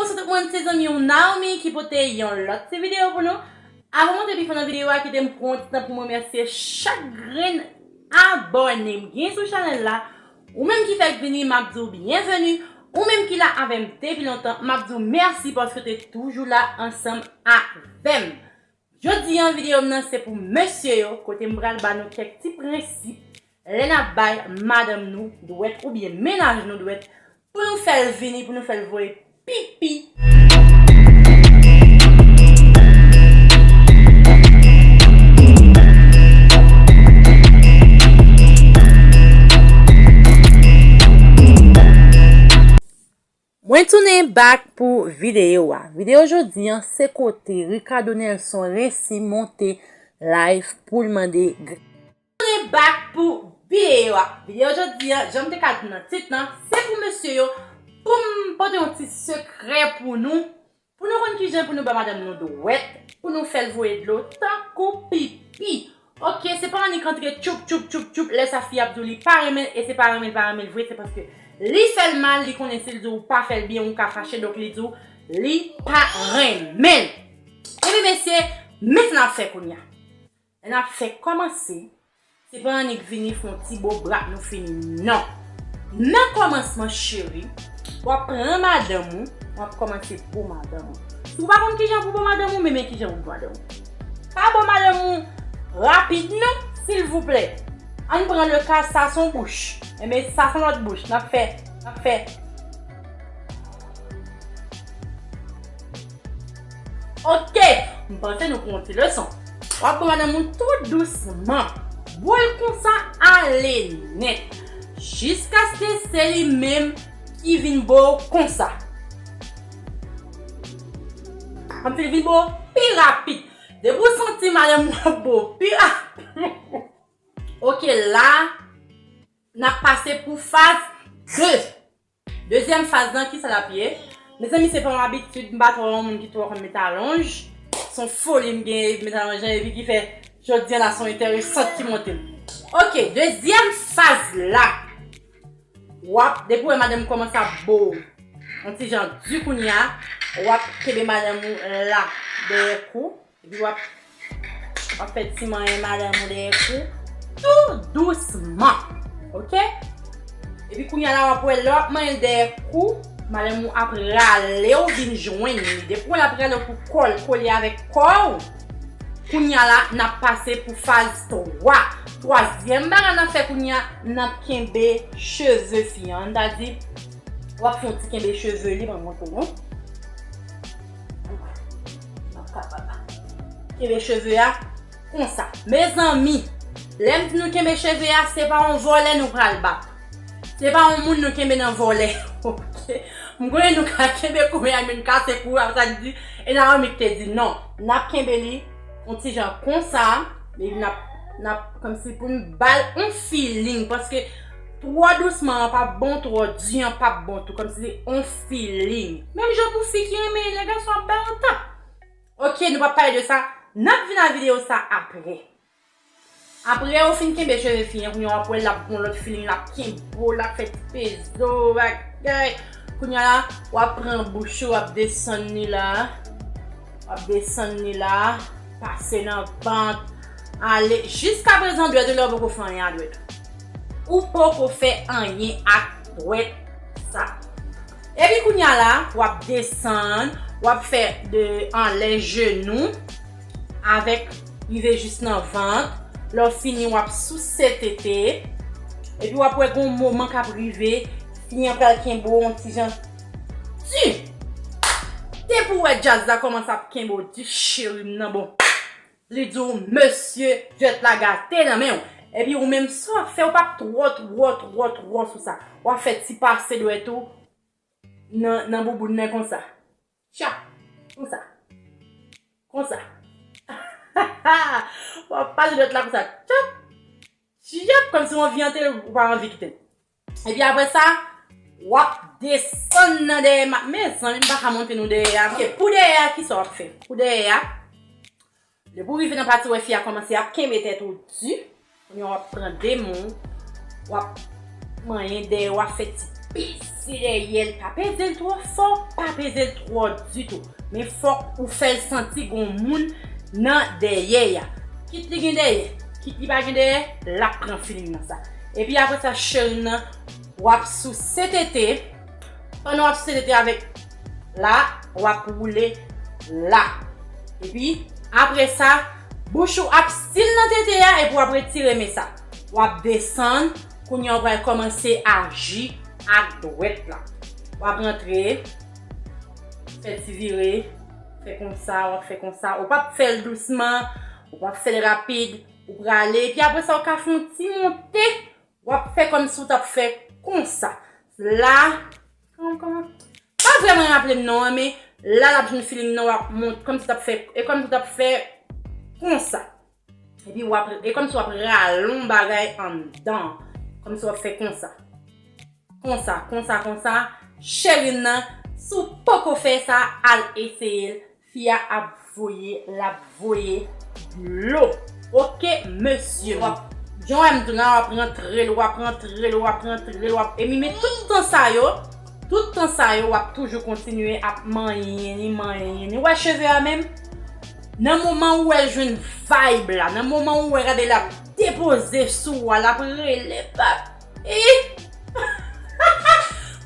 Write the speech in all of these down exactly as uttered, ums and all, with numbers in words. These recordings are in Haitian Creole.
Tout moun, se zanmi w Naomi ki pote yon lòt ti videyo pou nou. Avan m antre pi fon nan videyo a, kite m pran yon ti tan pou m remèsye chak grenn abòne m gen sou chanèl la. Ou menm ki fèk vini, m ap di w byenveni. Ou menm ki la avè m depi lontan, m ap di w mèsi paske w te toujou la ansanm avè m. Jodi a, videyo m nan se pou mesye yo, kote m pral ba nou kèk ti prensip lè n ap bay madanm nou dwèt oubyen mennaj nou dwèt pou nou fè l vini, pou nou fè l voye pipi. Mwen tounen back pou videyo a. Videyo jodi a se kote Ricardo Nelson resi monte live pou l mande gr-, tounen back pou videyo a. Videyo jodi a, jan m te ka di nan tit lan, se pou mesye yo, pou m pote yon ti sekrè pou nou, pou nou konn kijan pou nou ba madanm nou dwèt, pou nou fè l voye dlo tankou pipi. Ok, se pa annik antre tchoup, tchoup, tchoup, tchoup, lè sa fi ap di w li pa renmen l, e se pa renmen l, pa renmen l vre, se paske li fè l mal, li konnen si l di w pa fè l byen, ou ka fache, donk li di w li pa renmen l. Ebyen mesye, men sa n ap fè kounye a. Lè n ap fè kòmanse, se pa annik vini fè yon ti bo bra nou fini, non. Nan kòmansman, cheri, w ap pran madanm ou, w ap kòmanse bo madanm ou. Si w pa konn kijan pou bo madanm ou, men men kijan pou bo madanm ou. Pa bo madanm ou rapid, non, silvouplè. Ann pran le ka, sa se yon bouch. Enben, sa se yon lòt bouch. N ap fè, n ap fè. Ok, m panse nou pran yon ti leson. W ap pran madanm ou tou dousman. Bo l konsa ale nèt. Jiskaske se li menm ki vin bo w konsa. Kòmsi li vin bo w pi rapid. Depi w santi madanm ou ap bo w pi rapid. Ok, la, n ap pase pou faz de. Dezyèm faz lan, kisa l ap ye? Mezanmi, se pa yon abitid, m pa twò yon moun ki twò konn met alonj. Se yon foli m gen met alonj lan, epi ki fè jodi a la se yon enteresant ki monte m. Ok, dezyèm faz la. W ap, depi w wè madanm kòmanse ap bo w yon ti jan di kounye a, w ap kenbe madanm ou la dèyè kou. Epi w ap, w ap fè ti manyen madanm ou dèyè kou tou dousman. Ok? Epi kounye a la, w ap wè lè w ap manyen l dèyè kou, madanm ou ap rale w vin jwenn li. Depi w wè l ap rale w pou kò l kole avèk kò w, kounye a la, n ap pase pou faz twa. Twazyèm bagay n ap fè kounye a, n ap kenbe cheve fi an. Ann ta di, w ap fè yon ti kenbe cheve li, ban m montre nou. Kenbe cheve a konsa. Mezanmi, lè m di nou kenbe cheve a, se pa yon vòlè nou pral bat. Se pa yon moun nou kenbe nan vòlè. Ok? M konnen nou ka kenbe kounye a, men n kase kou, apre sa n di, e Naomi ki te di non. N ap kenbe li yon ti jan konsa, men n ap, n ap kòmsi pou n ba l yon feeling, paske twò dousman an p ap bon, twò di an p ap bon tou, kòmsi se yon feeling. Menm jan pou fi ki renmen lè gason ap ba yo tap. Ok, nou p ap pale de sa, n ap vin a videyo sa apre. Apre ou fin kenbe cheve fi an, kounye a w ap wè l ap gon lòt feeling, l ap kenbe w, l ap fè ti peze w, bagay. Kounye a la, w ap pran bouch ou, w ap desann li la. W ap desann li la, pase nan vant, ale. Jiskaprezan, dwèt ou la, ou poko fè anyen a dwèt ou. Ou poko fè anyen ak dwèt sa. Epi kounye a la, w ap desann, w ap fè de anlè jenou, avèk rive jis nan vant. Lè w fini, w ap souse tete. Epi w ap wè gon moman k ap rive, fi an pral kenbe w yon ti jan di. Depi w wè djaz la kòmanse ap kenbe w di, cheri m nan bon. Li di w, mesye, dwèt la gate nan men w. Epi ou menm, sa w ap fè, ou p ap twò, twò, twò, twò sou sa. W ap fè ti pase dwèt ou nan, nan bouboun nan konsa. Tchap! Konsa. Konsa. W ap pase dwèt la konsa. Tchap! Tchap! Kòmsi w anvi antre l, ou pa anvi kite l. Epi apre sa, w ap desann nan dèyè ma-, mezanmi, m pa ka montre nou dèyè a. Ok, pou dèyè a, kisa w ap fè? Pou dèyè a, depi w rive nan pati wè fi a kòmanse ap kenbe tèt ou di, kounye a w ap pran de men w, w ap manyen dèyè, w ap fè ti peze dèyè l, pa peze l twò fò, pa peze l twò ditou. Men fòk ou fè l santi gon moun nan dèyè a. Kit li gen dèyè, kit li pa gen dèyè, l ap pran feeling nan sa. Epi apre sa, cheri m nan, w ap souse tete. Pandan w ap souse tete avèk la, w ap woule la. Epi apre sa, bouch ou ap still nan tete a epi w ap retire men sa. W ap desann, kounye a w pral kòmanse aji ak dwèt la. W ap rantre, fè ti vire, fè konsa, w ap fè konsa. Ou p ap fè l dousman, ou p ap fè l rapid, ou prale. Epi apre sa, ou ka fè yon ti monte, w ap fè kòmsi w t ap fè konsa. La, kòman, kòman? Pa vrèman raple m non an, men la l ap jwenn feeling nan, w ap mont, kòmsi w t ap fè, e kòmsi w t ap fè konsa. Epi w ap, e kòmsi w ap rale yon bagay anndan, kòmsi w ap fè konsa. Konsa, konsa, konsa. Cheri m nan, si w poko fè sa, al eseye l. Fi a ap voye, l ap voye dlo. Oke, mesye. W ap, jan w wè m di w la, w ap rantre l, w ap rantre l, w ap rantre l, w ap, e mi men tout tan sa yo, tout tan sa yo, w ap toujou kontinye ap manyen li, manyen li. Ou wè cheve a menm? Nan moman ou wè l jwenn vibe la, nan moman ou wè gade l ap depoze sou ou a, l ap rele, papi.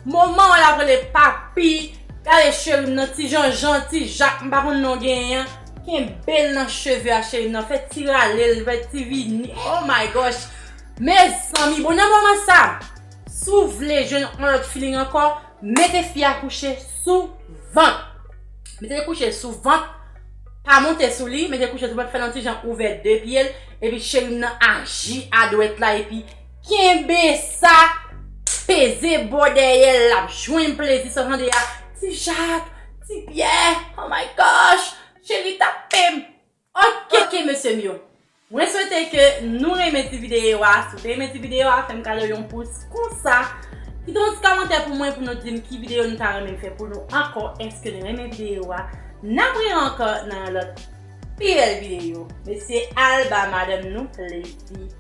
Moman w la rele papi, gade cheri m nan, ti janjan, ti jak, m pa konn non genyen an. Kenbe l nan cheve a cheri m nan, fè ti rale l, fè ti vini. Oh my gosh. Mezanmi, bon, nan moman sa, si w vle jwenn yon lòt feeling ankò, mete fi a kouche sou vant. Mete l kouche sou vant, pa monte sou li, mete l kouche sou vant, fè l yon ti jan ouvè de pye l, epi cheri m nan aji a dwèt la, epi kenbe sa, peze bò dèyè l, l ap jwenn plezi sa w tande a. Ti Jak, ti Pyè, oh my gosh, cheri tape m. Oke, oke, mesye m yo. Mwen swete ke nou renmen ti videyo a. Si w te renmen ti videyo a, fè m kado yon pous konsa. Kite yon ti kòmantè pou mwen, pou nou di m ki videyo nou ta renmen m fè pou nou ankò. Èske nou renmen videyo a? N ap reyè ankò nan yon lòt pi bèl videyo. Mesye al ba madanm nou plezi.